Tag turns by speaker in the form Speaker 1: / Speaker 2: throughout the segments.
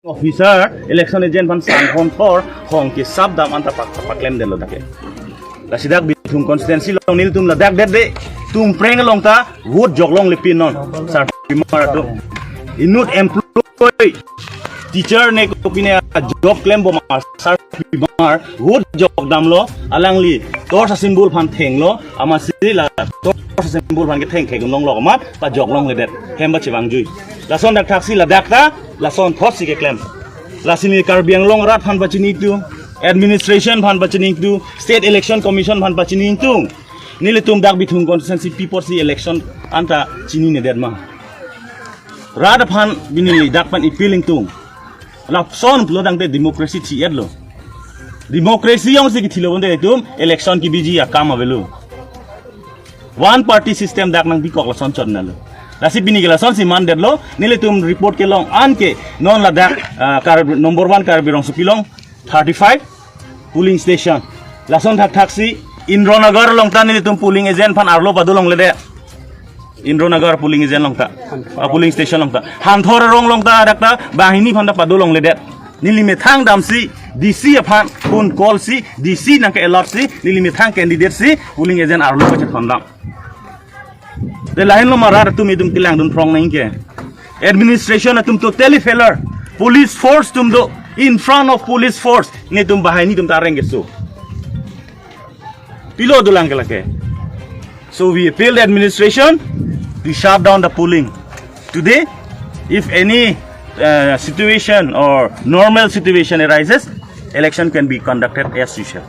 Speaker 1: Officer, election agent phan sang khon thor hong ki sab dam anta pak pak claim den lo dake la sidak Bithung constituency long nil tum la dak det de tum preng long ta vote jok long le pin non sar pimar tu inut employ teacher ne ko pine job claim bo ma sar pimar vote jok dam lo alang li tor sa symbol phan theng lo ama si la tor sa symbol phan ke theng kheng long lo mat pa jok long le det hem ba chewang jui la son dak thak si la dak ta la son thot si ke claim la sini Karbi Anglong rat phan pa chini tu administration phan pa chini tu, State Election Commission phan pa chini tu nile tum dak Bithung constituency people si election anta chini ne det ma rat phan binili dak pan ipiling tung la son plo dang te democracy thi et lo democracy yong si ki thilo bonde tum election ki biji ya kam avelu one party system dak nang bi kok la son chon na lo la si bini gela son si man det lo nile tum report ke long an ke non la dak kar number 1 Karbi Rong supilong 35 polling station la son thak thak si Indranagar long ta nile tum polling agent phan arlo padu long le de Indranagar polling agent long ta polling station long ta hanthor rong long ta dak ta bahini phan ta padu long le de nilime thang dam si DC phan phone call si DC nang ke alert si nilime thang candidate si polling agent arlo pa thon dam de lahin lo mara tum idum kilang dun prong nang ke administration tum totally failure, police force tum do in front of police force ne tum bahini tum tareng ke so pilo dulang ke lake. So we appeal the administration to shut down the polling today. If any situation or normal situation arises, election can be conducted as usual.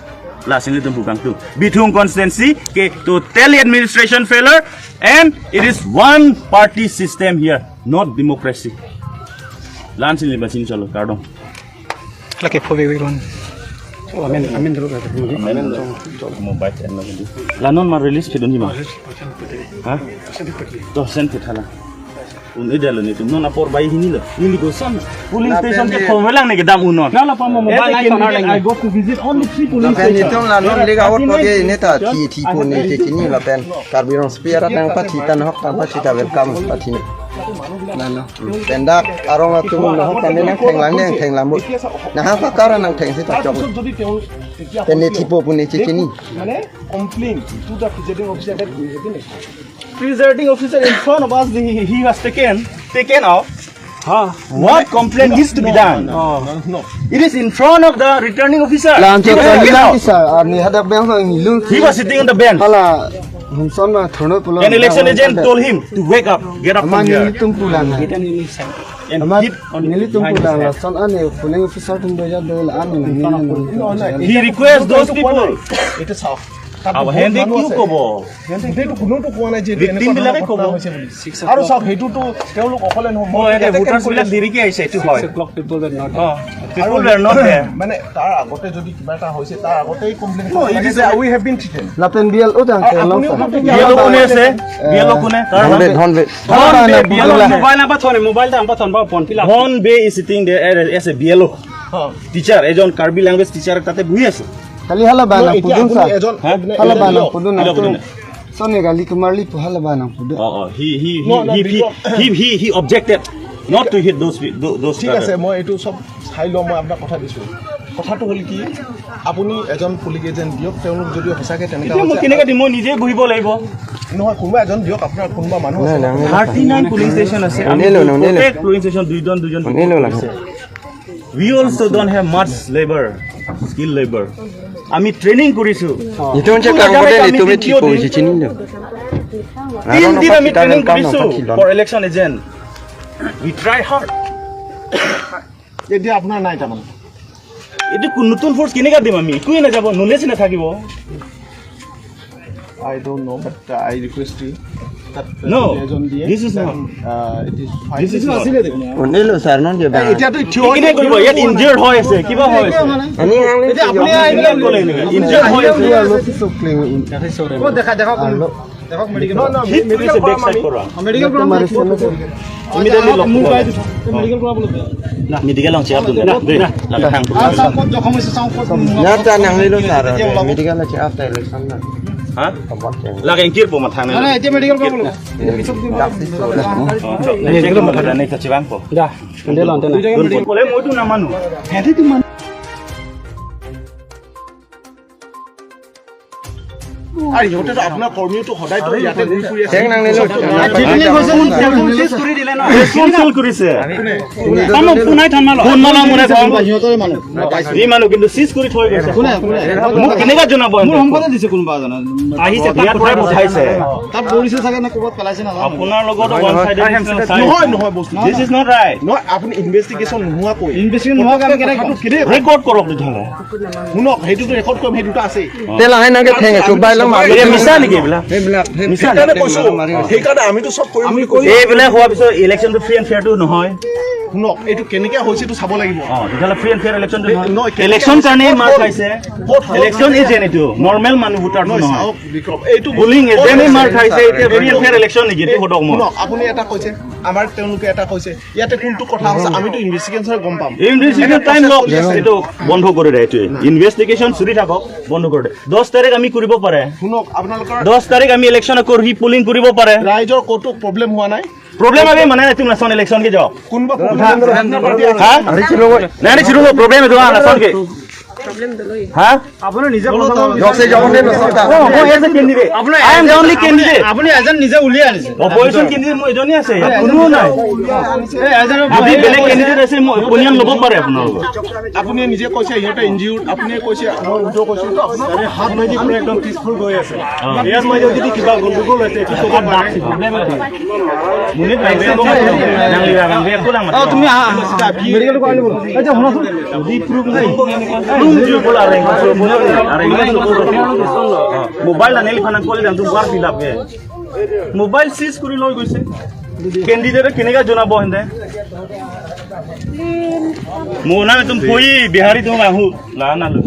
Speaker 1: Last in tum bukang tu Bithung constituency ke totally administration failure and it is one party system here, not democracy. Lan sin ba sin chalo kardong.
Speaker 2: Laki phobe ron. Amen amen dulu.
Speaker 1: Mobile lanon ma release phidon ma ha to sen phithala un idalo ni tum non apor bai hini lo nili go son polling station ke khomelang ne ke dam unon.
Speaker 2: Na la pa mo mobile nai sonar lang.
Speaker 1: I go to visit only three polling
Speaker 3: La pen ni
Speaker 1: station.
Speaker 3: tum la non liga hot ko ge ne ta thi thi po ne te chini la pen Karbi Rong spear ta pa thi tan hok ta pa thi ta welcome pa thi na no pen dak arong tum no hok ta ne na theng lang ne theng lam na ha ka kara nang theng si ta chok
Speaker 4: তাৰপিছত যদি তেওঁ তেতিয়া
Speaker 3: pen ne thi po pu ne chi chini
Speaker 4: মানে complain to the presiding officer that we have been
Speaker 1: Presiding officer in front of us, he was taken out. What complaint needs to be done?
Speaker 4: No.
Speaker 1: It is in front of the returning officer.
Speaker 3: Lan
Speaker 1: He
Speaker 3: che
Speaker 1: was
Speaker 3: ko
Speaker 1: taken
Speaker 3: ni
Speaker 1: out.
Speaker 3: sa ar ni hadak bang sa ni lung
Speaker 1: He was sitting on the bench.
Speaker 3: hala hum son ma thono pulo.
Speaker 1: An election agent told him to wake up, get up
Speaker 3: ma
Speaker 1: from
Speaker 3: ni
Speaker 1: here,
Speaker 3: tum pulang
Speaker 1: and
Speaker 3: ma
Speaker 1: hit on
Speaker 3: ni tum
Speaker 1: behind his
Speaker 3: pulang la
Speaker 1: head.
Speaker 3: son ane polling officer tum do ja do la ane na.
Speaker 1: He requests those people.
Speaker 4: এইটো চাওক, তাত
Speaker 1: আৰু
Speaker 4: বহুত
Speaker 1: সিহঁতে
Speaker 4: মানুহ
Speaker 1: কিয়
Speaker 4: আছে।
Speaker 1: ক'ব?
Speaker 4: সিহঁতে গোটেইটো কোনেওতো কোৱা নাই যে এইটো
Speaker 1: Victim
Speaker 4: এনেকুৱা
Speaker 1: বিলাকে
Speaker 4: ধৰণৰ
Speaker 1: ক'ব।
Speaker 4: ঘটনা হৈছে বুলি। আৰু চাওক, সেইটোতো তেওঁলোক অকলে নহয়, মই
Speaker 1: অ, ইয়াতে
Speaker 4: ইয়াতে
Speaker 1: voters
Speaker 4: camp কৰি
Speaker 1: বিলাক
Speaker 4: আছো।
Speaker 1: দেৰিকে আহিছে, এইটো হয়।
Speaker 2: O'clock people were not.
Speaker 1: O, people were not there.
Speaker 4: মানে তাৰ আগতে যদি কিবা এটা হৈছে, তাৰ আগতেই complain
Speaker 1: No, it is
Speaker 4: we have been threatened.
Speaker 3: La pen bial utang ke long sa.
Speaker 1: BLO কোনে আছে? BLO কোনে? কাৰ নাম?
Speaker 3: ধন বে।
Speaker 1: ধন বে, BLO কোনে?
Speaker 2: Mobile number thone, mobile number thone ba phone pila.
Speaker 1: Dhon Bey is sitting there as a BLO teacher, এজন Karbi language teacher তাতে বহি আছে।
Speaker 3: খালি hala ba na
Speaker 4: এতিয়া
Speaker 3: pudun
Speaker 4: আপুনি
Speaker 3: sa.
Speaker 4: এজন
Speaker 1: হা?
Speaker 3: Hala ba na
Speaker 4: দিয়ক।
Speaker 3: pudun na
Speaker 1: Hala
Speaker 3: tum.
Speaker 1: pudun.
Speaker 3: Sone gali kumarli pu hala ba na pudun.
Speaker 1: O O he
Speaker 4: No, no,
Speaker 1: he
Speaker 4: because-
Speaker 1: he he he objected not to hit those
Speaker 4: ঠিক আছে, মই এইটো চব চাই লওঁ, মই আপোনাক কথা দিছোঁ। কথাটো হ'ল কি, আপুনি এজন পুলিচ এজেণ্ট দিয়ক, তেওঁলোক যদি সঁচাকৈ তেনেকুৱা
Speaker 1: এতিয়া মই
Speaker 4: হৈছে।
Speaker 1: কেনেকৈ দিম? মই নিজে বহিব লাগিব।
Speaker 4: নহয়, কোনোবা এজন দিয়ক, আপোনাৰ কোনোবা মানুহ আছে।
Speaker 3: নাই নাই।
Speaker 1: 39 পুলিং ষ্টেচন আছে। আমি
Speaker 3: শুনিলো, শুনিলো।
Speaker 1: প্ৰত্যেক পুলিং ষ্টেচন দুইজন দুজন।
Speaker 3: শুনিলো লাগে।
Speaker 1: We also don't have much labor, skill labor. আমি ট্ৰেইনিং কৰিছোঁ।
Speaker 3: Itu che kang ko de ni tu me thi po chi chini lo.
Speaker 1: তিনদিন আমি ট্ৰেইনিং কৰিছোঁ for election agent. We try hard.
Speaker 4: এতিয়া আপোনাৰ নাই তাৰমানে?
Speaker 1: এইটো নতুন ফ'ৰ্চ কেনেকৈ দিম আমি? একোৱে নাযাব, নলেজ নাথাকিব।
Speaker 4: I don't know, but I request you তাত
Speaker 1: No,
Speaker 4: এজন দিয়ে।
Speaker 1: This is not.
Speaker 4: It is fine.
Speaker 1: This is not.
Speaker 3: শুনিলো ছাৰ non যে বা।
Speaker 4: এতিয়াতো থিয়
Speaker 1: কেনেকৈ কৰিব? ইয়াত ইনজিয়ৰ্ড হৈ আছে, কিবা হৈ আছে।
Speaker 3: ani ang
Speaker 4: আপুনি আহি পেলাই
Speaker 1: ক'লে এনেকৈ ইনজিয়ৰ্ড হৈ আছে।
Speaker 2: দেখা দেখা
Speaker 1: হিট কৰিছে বেক চাইড পৰা। ইমিডিয়েটলি লগ মেডিকেল লং চেয়াৰ দে লাগে থাং।
Speaker 3: Na ta nang ni lo sar medical che after election na.
Speaker 1: হা লাগে কিৰ পো মাথা নাই
Speaker 2: এতিয়া মেডিকেল পাব
Speaker 1: ক'লে মইতো নামানো।
Speaker 4: আৰু ইহঁতেতো আপোনাৰ কৰ্মীওতো সদায়তো ইয়াতে ঘূৰি ফুৰি আছে। শুনক, সেইটোতো ৰেকৰ্ড কৰিম, সেই দুটা আছেই।
Speaker 1: মিছা নেকি এইবিলাক?
Speaker 4: সেইকাৰণে আমিতো চব কৰিম।
Speaker 1: এইবিলাক হোৱাৰ পিছত ইলেকশ্যনটো ফ্ৰী এণ্ড ফেয়াৰটো নহয়।
Speaker 4: শুনক, এইটো কেনেকে হৈছে এইটো চাব লাগিব।
Speaker 1: তেতিয়াহ'লে ফ্ৰী এণ্ড ফেয়াৰ ইলেকশ্যনটো নহয়। ইলেকশ্যন কাৰণে মাৰ খাইছে। ইলেকশ্যন এজেণ্ট এইটো নৰ্মেল মানুহ ভোটাৰ নহয়।
Speaker 4: এইটো
Speaker 1: পুলিং এজেণ্টে মাৰ খাইছে। এতিয়া ফ্ৰী এণ্ড ফেয়াৰ ইলেকশ্যন নেকি এইটো সোধক মোক।
Speaker 4: আপুনি এটা কৈছে, আমাৰ তেওঁলোকে এটা কৈছে, ইয়াতে কোনটো কথা হৈছে আমিতো ইনভেষ্টিগেশ্যন গম পাম।
Speaker 1: ইনভেষ্টিগেশ্যন টাইম লওক, এইটো বন্ধ কৰি দে। এইটোৱে ইনভেষ্টিগেশ্যন চলি থাকক, বন্ধ কৰি দে। 10 তাৰিখ আমি কৰিব পাৰে।
Speaker 4: শুনক, আপোনালোকৰ
Speaker 1: 10 তাৰিখ আমি ইলেকশ্যন কৰি পুলিং কৰিব পাৰে।
Speaker 4: ৰাইজৰ ক'তো প্ৰব্লেম হোৱা নাই।
Speaker 1: প্ৰব্লেম আমি মানে তুমি নাচন ইলেকশ্যন কি যাও
Speaker 4: কোনোবা
Speaker 1: হা নাই নাই চিৰু প্ৰব্লেম এইটো নাচন কি হা
Speaker 2: আপুনি নিজে আপুনি এজন নিজে উলিয়াই আনিছে।
Speaker 1: অপজিশ্যন কেণ্ডিডেট মই এজনেই আছে, কোনো নাই। যদি বেলেগ কেণ্ডিডেট আছে মই অপিনিয়ন ল'ব পাৰে আপোনালোকৰ।
Speaker 4: আপুনি নিজে কৈছে ইহঁতে ইনজিউৰ, আপুনি কৈছে মই উল্টো কৈছোঁ।
Speaker 5: হাত মাৰি পুৰা একদম পিচফুল গৈ আছে। ইয়াৰ মাজত যদি কিবা গণ্ডগোল হৈছে
Speaker 1: মোবাইল আনিল মোবাইল চিজ কৰি লৈ গৈছে। কেণ্ডিডেটে কেনেকা জনাব সেন্তে? মোৰ নাম তুমি ফৈ বিহাৰী তুমি আহো লা নালো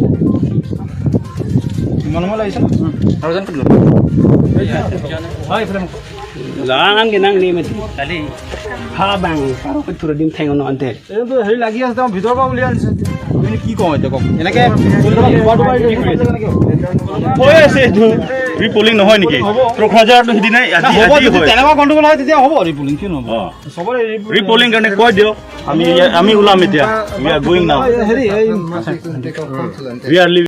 Speaker 6: Lang ginang ni mati kali ha bang paro ko dim thengo no ante
Speaker 2: এইটো হেৰি লাগি আছে, তেওঁ ভিতৰৰ পৰা উলিয়াই আনিছে। আমি কি কওঁ এতিয়া কওক? এনেকে
Speaker 1: হৈ আছে এইটো ৰিপলিং নহয় নেকি? কোকৰাঝাৰটো সিদিনাই
Speaker 2: তেনেকুৱা গণ্ডগোল হয় তেতিয়া হ'ব ৰিপলিং, কিয় নহ'ব? চবৰে
Speaker 1: ৰিপলিং কাৰণে কৈ দিয়ক। আমি ওলাম এতিয়া। We are going now. We are living.